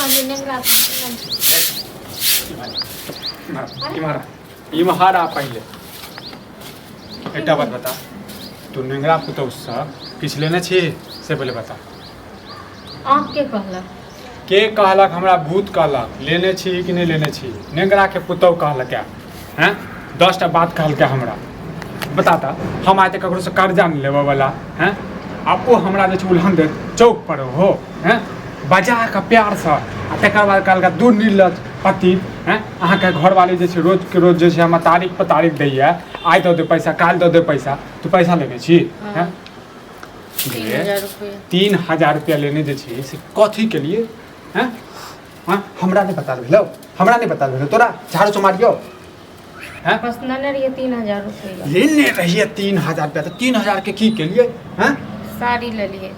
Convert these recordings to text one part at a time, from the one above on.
कहलियै नेंगरा इम्हर इम्हर इम्हर आ पहिले एकटा बात बता तू नेंगरा पुतौहसँ किछु लेने छी से पहिले बता। अहाँ के कहलक? के कहलक? हमरा भूत कहलक। लेने छी कि नहि लेने छी? नेंगराके पुतहु कहलक हैं, 10टा बात कहलकै हमरा। बता तऽ, हम आइ तक ककरोसँ कर्जा नहि लेबऽवला हैं, आ ओ हमरा जे छै उल्हन देत चौक पर हो हैं बजा कऽ प्यारसँ, आ तकर बाद कहलकै दू निर्लज पति हैं, अहाँके घरवाली जे छै रोजके रोज जे छै हमरा तारीख पर तारीख दैए, आइ दऽ दे पैसा, काल्हि दऽ दे पैसा। तू पैसा लेने छी हैं? 3000 रुपया। 3000 रुपया लेने जे छी से कथी के लिए हैं? हाँ, हमरा नहीं पता भेलो, हमरा नहीं पता भेलो, तोरा झाड़ू से मारियो हैं? बस लेने रहिए 3000 रुपया। लेने रहिए 3000 रुपया, तो 3000 के की के लिए हैं? साड़ी लेलिए।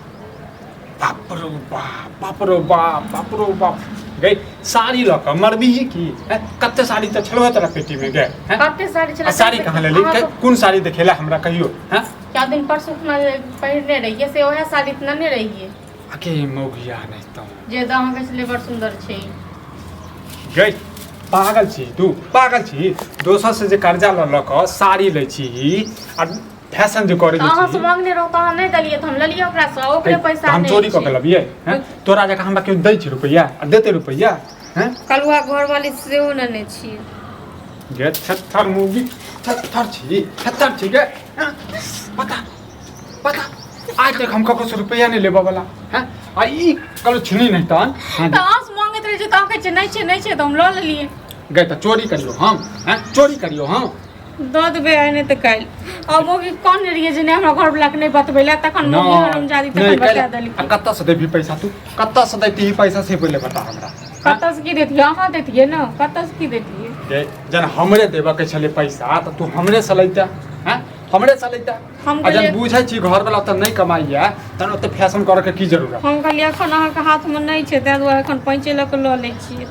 बाप रो बाप, बाप रो बाप, बाप रो बाप, गई साड़ी लऽ कऽ मरबी की हैं? कते साड़ी तऽ छलो तोरा पेटी में गए हैं? कते साड़ी छलै? आ साड़ी कहाँ लेली? अहाँ तो कोन साड़ी देखेला हमरा कहियो हैं? 4 दिन परसू खुना जे पहिरने रहिए से ओएह साड़ी तऽ लेने रहिए। आके मौगिया नहीं तो जे तऽ अहाँके छलै बड़ सुन्दर छै। गई पागल छी तू, पागल छी। दोसर से जे कर्जा लऽ लऽ कऽ साड़ी लै छी आ फैशन जे करै तऽ अहाँ छी से मांगने रहू तऽ अहाँ नहि देलियै तऽ हम लेलियै ओकरासँ, ओकरे पैसा हम नहि चोरी कऽ छै। के लबियै हैं? तोरा जकाँ हमरा केओ दै छै रुपैआ? आ देतै रुपैआ हैं? कलुआ घरवाली सेहो नेने छियै। गे थेथर मूवी, थेथर छी, थेथर छी गे हैं? पता पता आज तक हम ककरो से रुपैआ नहि लेबऽ वाला हैं, आ ई कलो छिनी नहीं तहन हैं? तऽ अहाँ से मांगैत रहै छै तऽ अहाँ कहै छियै नहि छै नहि छै, तऽ हम लऽ लेलियै। गे तऽ चोरी करियो हम हैं? चोरी करियो हम? दऽ देबै आइ नहि तऽ काल्हि। आ मौगी कहने रहियै जे नहि हमरा घरवलाके नहि बतबै लए, तखन मौगी हरामजादी नहि तखन बता काल्हि- देलकै। आ कतऽ से देबही पैसा तू? कतऽ से दैती पैसा से पहिले बता हमरा। कतऽ से की देतियै? अहाँ देतियै ने, कतऽ से की देतियै? गे जन हमरे देबऽ के छलै पैसा तऽ तू हमरे से लैते हैं, हमरे से लैते। हम आ जन कहलियै बुझै छी घरवला ओतऽ नहि कमाइया तहन ओते फैशन करऽ के की जरूरत? हम कहलियै एखन अहाँके हाथमे नहि छै ताहि दुआरे एखन पैंचे लऽ कऽ लऽ लै छियै।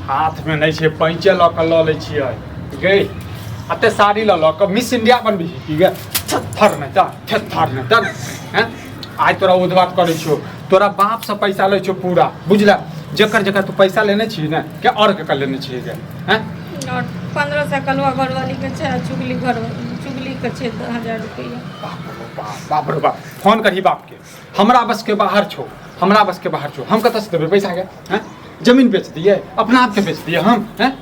हाथमे नहि छै पैंचे लऽ कऽ लऽ लै छियै। गे अते साड़ी लऽ लऽ कऽ मिस इंडिया बनबी की गे? थेथर नहि तऽ, थेथर नहि तऽ हैं? आइ तोरा उध बात करै छियौ, तोरा बापसँ पैसा लै छियौ पूरा, बुझला? जकर जकर तू पैसा लेने छी ने के आओर केकर लेने छियै गे हैं? और 1500 कलुआ घरवालीके छै आ चुगली घर चुगलीके छै 1000 रुपैआ। बाप रो बाप, बाप रो बाप, फोन करही बापके। हमरा बसके बाहर छौ, हमरा बसके बाहर छौ। हम कतऽसँ देबै पैसा गे हैं? जमीन बेच दियै, अपना आपके बेच दियै हम हैं?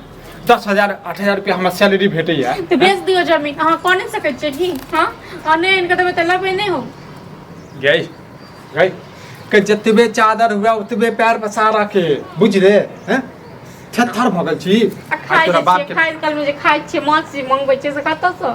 10,000 8,000 रुपया हमरा सैलरी भेटैया। तऽ बेच दियौ जमीन, अहाँ कऽ नहि सकै छियै की? हँ, अहाँ नहि आनि कऽ देबै तऽ लेबै नहि हम। गई गई के जतबे चादर हुआ ओतबे पैर पसारा के बुझ रे हैं, थेथर भऽ गेल छी। आ आइ खाइ तोरा जे बाप छियै के खाइ कालमे जे खाइ छियै माछ जे मंगबै छियै से कतऽसँ?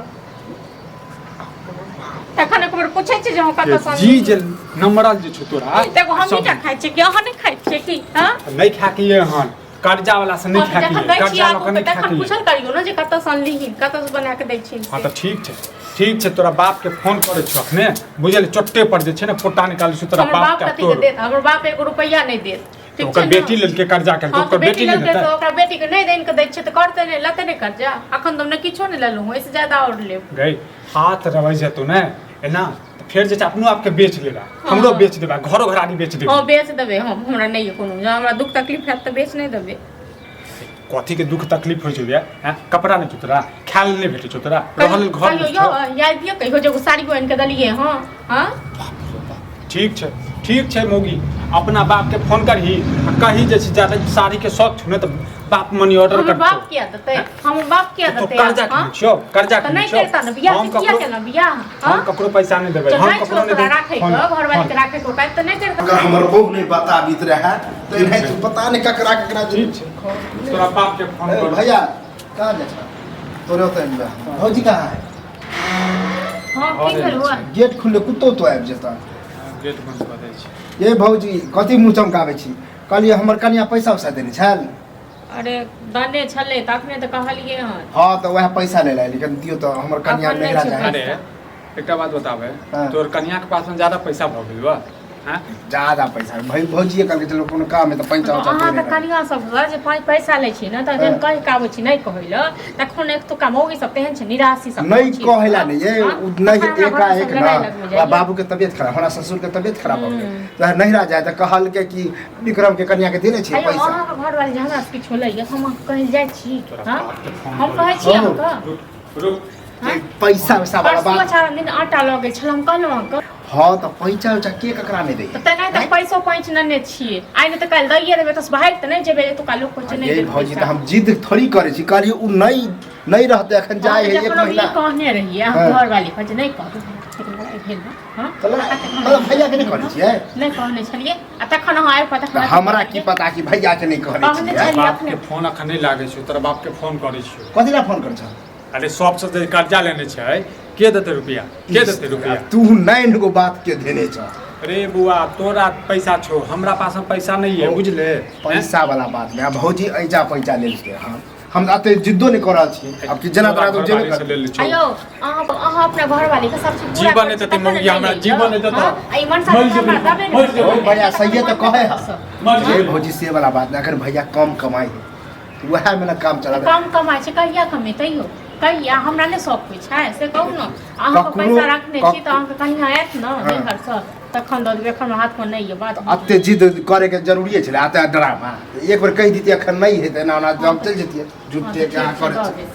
तखन एक बेर पूछै छियै जे हम कतऽसँ जी जे नम्बरल जे छौ तोरा। देखो हम सब टा खाइ छियै कि अहाँ नहि खाइ छियै की? हँ, नहि खा के हन, कर्जा वाला से नहीं हम खा के, जखन दै छियै कर्जा लऽ आगू के तऽ नहीं खा तखन के। पूछल करियौ ने जे कतऽसँ अनलिही, कतऽसँ बना कऽ दै छियै। हाँ तऽ ठीक छै, ठीक छै, तोरा बाप के फोन करै छौ अखने, बुझल? चोट्टे पर जे छै ने पोटा निकालै छौ तोरा हमर बाप बाप के कथी के तोर देत? हमर बाप एगो रुपैआ नहि देत। ठीक ओकर छै ने? बेटी लेलकै कर्जा के, हाँ, ओकर तऽ बेटी बेटी नहि लेलकै देतै? तऽ ओकरा बेटी के नहि आनि कऽ दै छियै तऽ करतै नहि, लेतै नहि कर्जा? अखन तऽ हम ने किछो नहि लेलहुँ, एहिसँ ज्यादा आओर लेब। गई हाथ रबै जेतौ ने एना तऽ फेर जे छै अपनो आपके बेच लेबा, हमरो बेच देबा, घरो घरारी बेच देबा। हँ, बेच देबै हम, हमरा नहि यऽ कोनो, जँ हमरा दुख तकलीफ हैत तऽ बेच नहि देबै? कथी के दुख तकलीफ होइ छौ गे हैं? कपड़ा नहि छौ तोरा, खाय लेल नहि भेटै छौ तोरा, रहऽ लेल घर कहियो नहि छौ? यौ याद दियौ कहियो जे एगो साड़ियो आनि कऽ देलियै। हँ हँ। ठीक छै, ठीक छै मौगी, अपना बाप के फोन करही आ कही जे छै ज्यादा साड़ी के शौक छौ ने तऽ बाप मनी ऑर्डर हमर कर। बाप किया देतै? हमर बाप किया तो देतै? कर्जा हाँ? केने छियौ, कर्जा तऽ केने नहि छियौ। करता ने बियाह हम तऽ किया ककरो केलहुँ बियाह? हम हाँ? ककरो पैसा नहि देबै, जब हम नहि छौ ककरो नहि तोरा देबै। राखै फोन- के घरवाली के फोन। राखै के औकात तऽ नहि करता। अगर हमर बहु नहि बताबित रहए तऽ एनाहिते पता नहि ककरा ककरा जे- ठीक छै, तोरा बाप के फोन ए, कर। भैया कहाँ जाइ छह? तोरे ओतऽ आबि जा। भौजी कहाँ है? हाँ, की घरे भेल हुआ? गेट खुलले कुत्तो तो आबि जेता। गेट बंद कऽ दै छी। ए भौजी, कथी मुँह चमकाबै छी? कहलियै हमर कनिया पैसा उसा देने छल? अरे दने छलै तऽ अखने तऽ कहलियै हन। हँ तऽ वएह पैसा ले लाए, लेकिन दियौ तऽ हमर कनिया अपन नहि नैहरा छै जाइ है। अरे एकटा बात बताबे, हाँ। तोर कनिया के पास में ज्यादा पैसा भऽ गेल बा? हैं? ज्यादा पैसा भाई भौजिए कहलकै चलो कोनो काम है तऽ पैंचा उंचा अहाँ देने तऽ कनिया सब जे पाँच पैसा लै छी ने तऽ जहन कहि के आबै छी नहि कहै लए तखन एक तुका मौगी सब तेहन छै निराशी सब नहीं छी। कहेला नहीं ये हाँ? उ नहीं तखन हमरा एकाएक घरमे सब ना लड़ाइ लगबै ओकरा जाइए। बाबू के तबियत खराब हमरा ससुर के तबियत खराब हो गेल तऽ नहिरा जाय तऽ कहलकै कि विक्रम के कनिया के देने छै आइयो पैसा अहाँके घरवाली जे हमरा से किछो लैए हम अहाँके कहै लए जाइ छी तोरा हाँ? बाप के फोन हम कहै छी हँ। अहाँके रुक रुक हाँ? पैसा वैसा वाला परसुओ बात चारि दिन आटा लऽ गेल छल हम कहलहुँ अहाँके हाँ तऽ पैसा उचा के ककरा नहि दै तऽ तेना तऽ पैसो पैंच नेने छियै आइ नहि तऽ काल्हि दैये देबै तऽ भागि तऽ नहि जेबै एतुका लोक कहै छै नहि ये देब भौजी पैसा। तऽ हम जिद थोड़ी करै छी कहलियै उ नहीं नहीं रहतै एखन जाय है एक जखन हम ई महीना कहने रहियै हाँ। अहाँ घरवाली कहै छै नहि कहबै लेकिन लड़ाइ भेल ने हाँ? तऽ मतलब भैया के नहि कहने छियै नहि कहने छलियै आ तखन अहाँ आबि कऽ तऽ तखन हमरा की पता कि भैया के नहि कहने कहने छियै छलियै। बाप के फोन अखन नहि लागै छौ तोरा बाप के फोन करै छियौ कथी ला फोन करै छह अरे सबसँ जे कर्जा लेने छै के देतै रुपया के देतै रुपया तू नाइन गो बात के देने छह अरे बुआ तोरा पैसा छौ हमरा पास में पैसा नहीं है बुझले पैसा वाला बात नहीं अब भौजी ऐजा पैसा लेलकै हँ हम एते जिद्दो नहि कऽ रहल छियै आब कि जेना तोरा तो जेबे कर ले छौ आयो अहाँ अहाँ अपना घरवाली के सब चीज पूरा जीवन करै छी, एतै तखन ने मौगी हमरा, नहि जीवन लैए। एतै तऽ हाँ, आ ई मनसा मरि तऽ हमरा जेबै, देबे मरि नहि जेबै। ओ भैया सहिए तऽ कहै है मरि ये जेबै। भौजी से वाला बात नहीं अगर भैया कम कमाई है वएह में ना काम चला कम कमाइ छै कहिया कमेतै यौ कहिया हमरा नहि शौक होइ छै से कहू ने अहाँके ककरो- पैसा रखने छी कक- तऽ अहाँके कहिया आयत ने हाँ। नैहरसँ तखन दऽ देबै एखन हाथमे नहि यऽ बात एते जिद करे के जरूरिए छलै एते ड्रामा एक बेर कहि दितियै एखन नहि हेतै एना ओना हम चलि जतियै हाँ, झूठे तऽ के अहाँ ठीक छै, करै दऽ छी देब।